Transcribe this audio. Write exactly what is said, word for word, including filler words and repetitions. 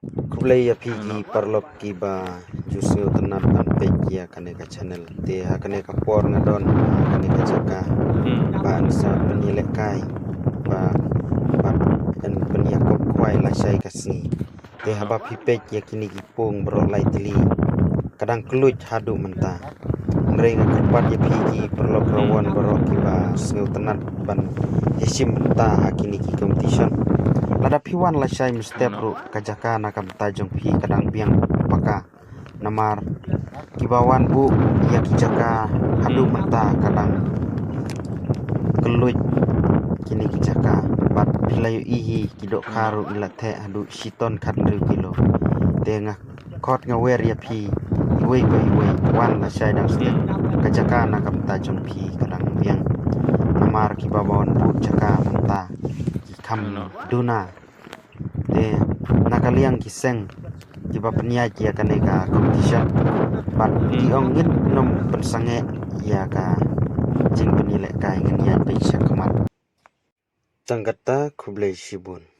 Khublei ïa phi ki paralok kiba ju sngewtynnat ban peit ïa kane ka channel. Te ha kane ka por nga don ha kane ka jaka ba yn sa pynïalehkai ba, ba yn pynïakop khwai lashai ka sngi. Te haba phi peit ïa kine ki pung baroh lai tylli, ka dang kylluid haduh mynta. Hynrei nga kyrpad ïa phi ki paralok rawon baroh kiba sngewtynnat ban ïashim bynta ha kine ki competition, lada phi wan lashai mynstep ruh, ka jaka na ka bynta jong phi ka dang biang paka. Namar kiba wan buh ïa ki jaka haduh mynta ka dang kylluid kine ki jaka, bad phi la ïohi hi ki dohkha ruh i la theh haduh shiton khathynriew kilo. Te nga khot nga wer ïa phi iwei pa iwei, wan lashai dang step. Ka jaka na ka bynta jong phi ka dang biang. Namar kiba wan buh jaka mynta ki kham duna. Te na ka liang ki seng kiba pynïaid ïa kane ka competition, bad ki ong ngin nym pynsangeh ïa ka jingpynïalehkai, ngin ïaid beit shakhmat. Tang kata, khublei shibun.